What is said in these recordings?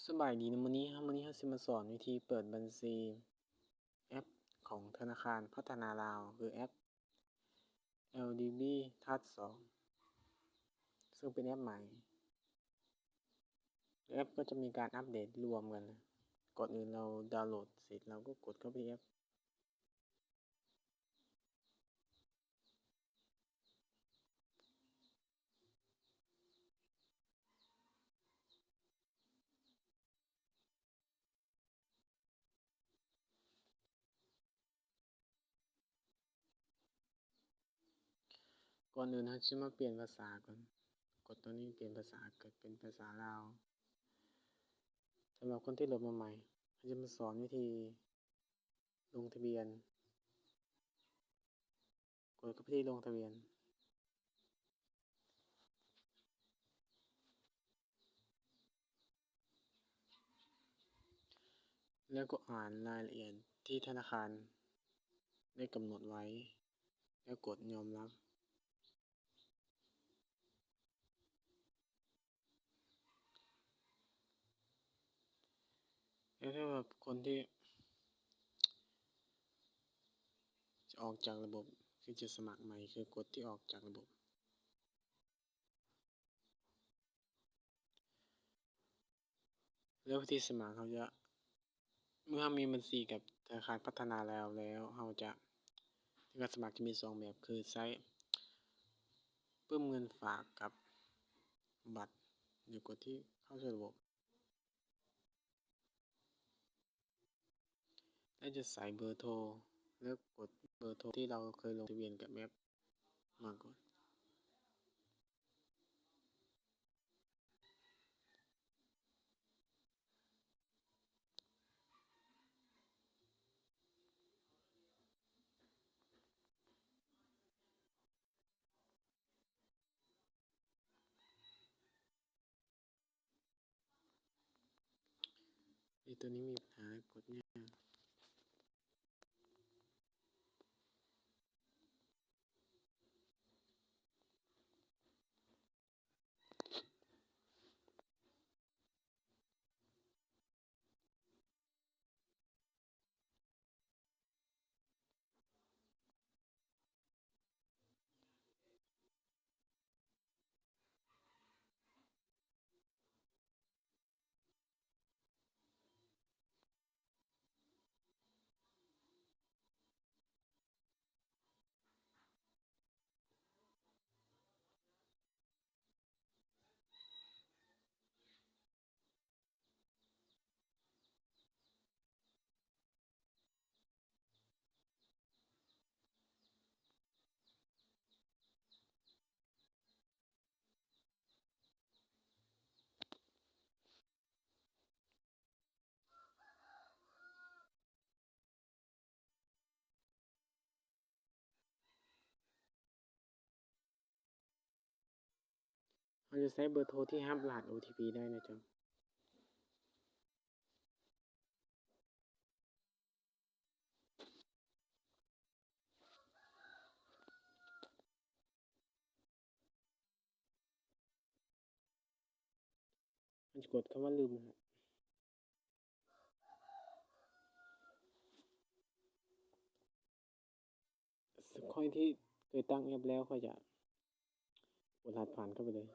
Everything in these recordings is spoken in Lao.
ສະບາຍດີເນາະ ມື້ນີ້ ມື້ນີ້ເຮົາຊິມາສອນວິທີເປີດບັນຊີແອັບຂອງທະນາຄານພັດທະນາລາວ ຄືແອັບ ແອລດີບີ ທັດສອງ ເຊິ່ງເປັນແອັບໃໝ່. ແອັບກໍຈະມີການອັບເດດລວມກັນ. ກ່ອນອື່ນເຮົາດາວໂຫຼດເສັດ ເຮົາກໍກົດເຂົ້າໄປທີ່ແອັບ. ກ່ອນອື່ນເຮົາຊິມາປ່ຽນພາສາກ່ອນ. ກົດຕົວນີ້ປ່ຽນພາສາ ເກີດເປັນພາສາລາວ. ສຳລັບຄົນທີ່ໂຫຼດມາໃໝ່ ເຮົາຈະມາສອນວິທີລົງທະບຽນ. ກົດເຂົ້າໄປທີ່ລົງທະບຽນ ແລ້ວກໍອ່ານລາຍລະອຽດທີ່ທະນາຄານໄດ້ກຳນົດໄວ້ ແລ້ວກົດຍອມຮັບ. ແລ້ວສຳລັບຄົນທີ່ຈະອອກຈາກລະບົບ ຄືຈະສະໝັກໃໝ່ ຄືກົດທີ່ອອກຈາກລະບົບ. ແລ້ວວິທີສະໝັກເຮົາຈະ ເມື່ອເຮົາມີບັນຊີກັບທະນາຄານພັດທະນາລາວແລ້ວ ເຮົາຈະ ໃນການສະໝັກຈະມີສອງແບບ ຄືໃຊ້ປຶ້ມເງິນຝາກກັບບັດ ຫຼືກົດທີ່ເຂົ້າສູ່ລະບົບ ແລະ ຈະໃສ່ເບີໂທ ແລະ ກົດເບີໂທທີ່ເຮົາເຄີຍລົງທະບຽນກັບແອັບມາກ່ອນ. ເອີ ໂຕນີ້ມີບັນຫາ ກົດຍາກ. ເຮົາຈະໃຊ້ເບີໂທທີ່ຮັບລະຫັດໂອທີພີໄດ້ນະເຈົ້າ. ມັນຈະກົດຄຳວ່າລືມນະ. ຂ້ອຍທີ່ເຄີຍຕັ້ງແອັບແລ້ວ ຂ້ອຍຈະກົດລະຫັດຜ່ານເຂົ້າໄປເລີຍ.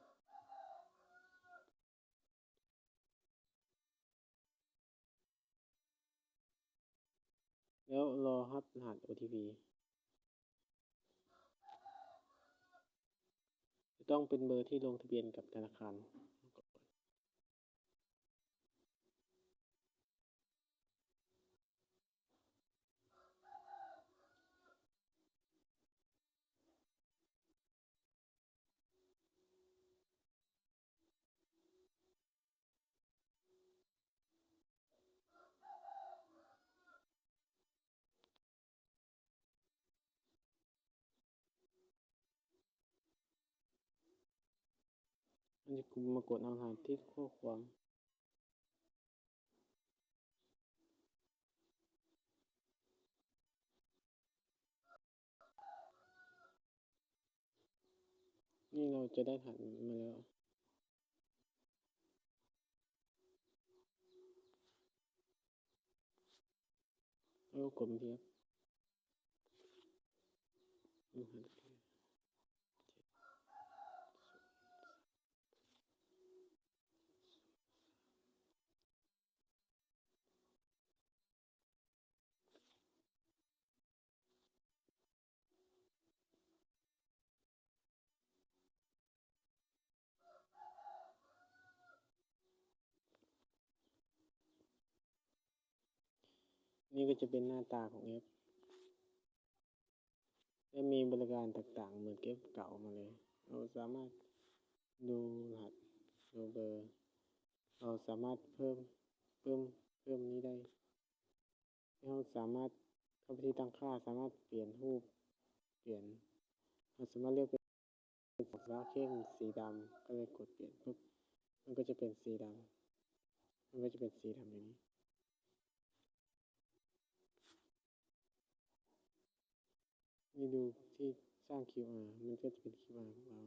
ແລ້ວລໍຮັບລະຫັດໂອທີພີ. ຈະຕ້ອງເປັນເບີທີ່ລົງທະບຽນກັບທະນາຄານ. ອັນນີ້ກູມາກົດເອົາລະຫັດທີ່ຂໍ້ຄວາມ. ນີ້ເຮົາຈະໄດ້ລະຫັດມາແລ້ວ. ກົດບັນທຶກ. ນີ້ກໍຈະເປັນໜ້າຕາຂອງແອັບ ແລະ ມີບໍລິການຕ່າງໆເໝືອນກັບແອັບເກົ່າມາເລີຍ. ເຮົາສາມາດດູລະຫັດ, ດູເບີ, ເຮົາສາມາດເພີ່ມ, ເພີ່ມ, ເພີ່ມນີ້ໄດ້. ເຮົາສາມາດເຂົ້າໄປທີ່ຕັ້ງຄ່າ, ສາມາດປ່ຽນຮູບ, ປ່ຽນ, ເຮົາສາມາດເລືອກເປັນ ເປັນສະຫວ່າງເຂັ້ມສີດຳ ກໍເລີຍກົດປ່ຽນປຶບ ມັນກໍຈະເປັນສີດຳ ມັນກໍຈະເປັນສີດຳແບບນີ້. ນີ້ດູທີ່ສ້າງຄິວອາ ມັນກໍຈະເປັນຄິວອາຂອງ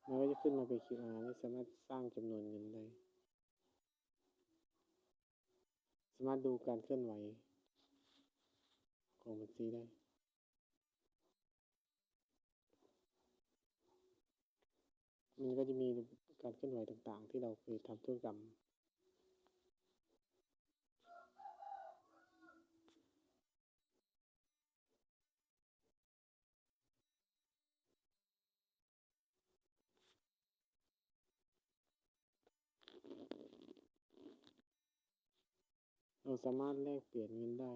ເຮົາ ມັນກໍຈະຂຶ້ນມາເປັນຄິວອາ ແລະ ສາມາດສ້າງຈຳນວນເງິນໄດ້ ສາມາດດູການເຄື່ອນໄຫວຂອງບັນຊີໄດ້. ມັນກໍຈະມີການເຄື່ອນໄຫວຕ່າງໆ ທີ່ເຮົາເຄີຍທຳທຸລະກຳ. ເຮົາສາມາດແລກປ່ຽນເງິນໄດ້